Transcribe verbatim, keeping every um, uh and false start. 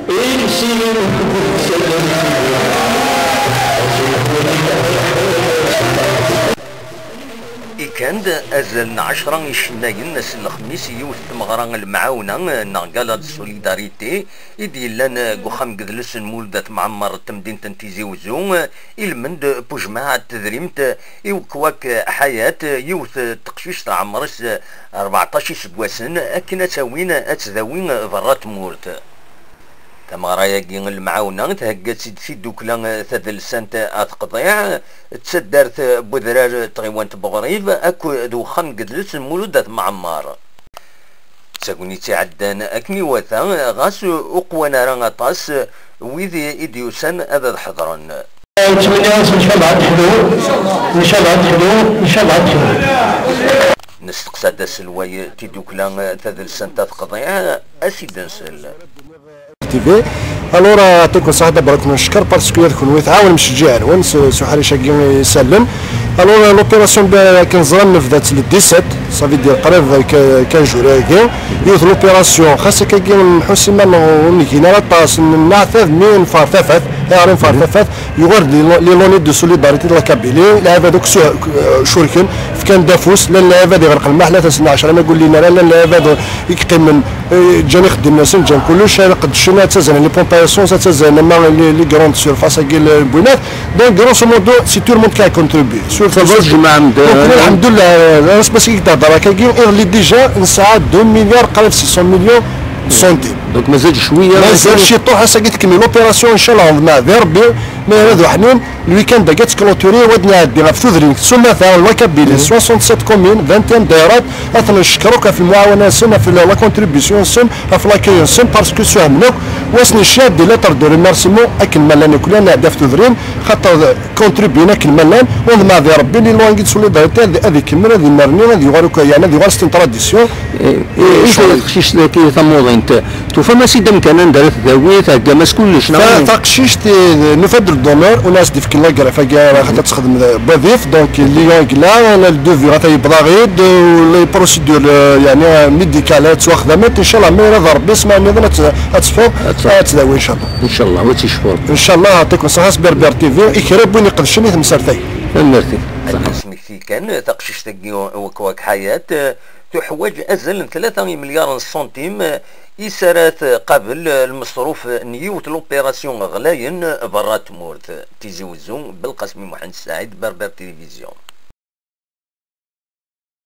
Ikan-d azal n ɛecra icennayen ass n lexmis i yiwet n tmeɣra n lemɛawna neɣ gala de solidarité i d-yellan deg uxxam n yedles n Mulud At Mɛemmer n temdint n Tizi Uzzu, ilmend n wejmaɛ n tedrimt i Wekwak Ḥayat, yiwet n teqcict ɛemr-is rbeɛṭac iseggasen, akken ad tt-awin ad tt-dawi berra tmurt. Tameɣra-agi n lemɛawna thegga-tt-id tiddukla tadelsant At Qḍiɛ, d taddart n Wedrar, tɣiwant n Buɣrib akked uxxam n yedles n Mulud At Mɛemmer. D tagnit iɛeddan akken iwata, ɣas ur qwan ara aṭas wid i d-yusan ad ad-ḥeḍren. Nettmenni-as ncallah ad teḥlu, ncallah ad teḥlu, ncallah ad teḥlu. Nesteqsa-d aselway n tiddukla tadelsant At Qḍiɛ, ad s-id-nsel. T V. Alors, euh, يعطيكم الصحة, d'abord نشكر parce que يكون ويتعاون مشجع الون س- سو حريش كي يسلم. Alors, euh, l'opération ب- كنزران نبدات le dix-sept, ça veut dire قريب ك- quinze jours هاكي. يوث l'opération خاصة كي نحوس ما نجينا لا طاس نعثذ مين فار ثفث, يعرف فار ثفث, يغرد les lonnés de solidarité de la Kabylie, لا هذا دوك شركن فكان دافوس, لا لا هذا غير المحلة تسنى عشرة, ما يقول لنا لا لا هذا يقيم من إيه، جاني خدمنا سن جان كلش, هذا قد شنا تزن les pompes à essence, تزن ما les grandes surfaces كي البوينات. Donc grosso modo c'est tout le monde qui a contribué. Surtout تبرج مع عند donc الحمد لله, راس بس كي تهضر هكا كي اللي déjà نسعى deux milliards قريب six cents millions de centimes. Donc مازال شويه, مازال شي طوح هسه قلت لك l'opération ان شاء الله مع ذي ربي. ما هذا حنين الويكاند قاعد تكلوتوري ودنا عندي في تدرين سماثا la Kabylie soixante-sept communes, vingt et un دائرات. اثنا نشكروك في المعاونه سن في la contribution سن في l'accueil سن parce que ساهمنا. واسني شاد des lettres de remerciement اكن ملان كلنا هدف تدرين خاطر contribuer اكن ملان. وضمع ذي ربي les lonnés de solidarité هذه كمل هذه مرني هذه يغارك يعني هذه غارس tradition. إيه، إيه، إيش هو التقشيش اللي كي ثموض أنت؟ توفى ما سيدم كان ندرت ذوي ثقة ما سكولش نعم. فتقشيش نفد الدونور وناس دي في كل قرا فقا خاطر تخدم بوظيف donc اللي يونغ لا لا الدوفي غاتا يبضاغيد ولي بروسيدور يعني ميديكالات واخدمت ان شاء الله ما يرضى ربي اسمع نظن اتفوق اتداوي ان شاء الله. إن شاء الله وتشفور. ان شاء الله يعطيكم الصحه سبير بير تي في يكرب وين يقدشني تمسرتي. Merci. Ad nesmekti kan taqcict-agi Wekwak Ḥayat, tuḥwaǧ azal n tlata imelyaren n ṣṣuntim i s ara tqabel lmeṣruf n yiwet l'opération ɣlayen berra tmurt. Tizi Wezzu, Belqasem Muḥend Saɛid, Berber Télévision.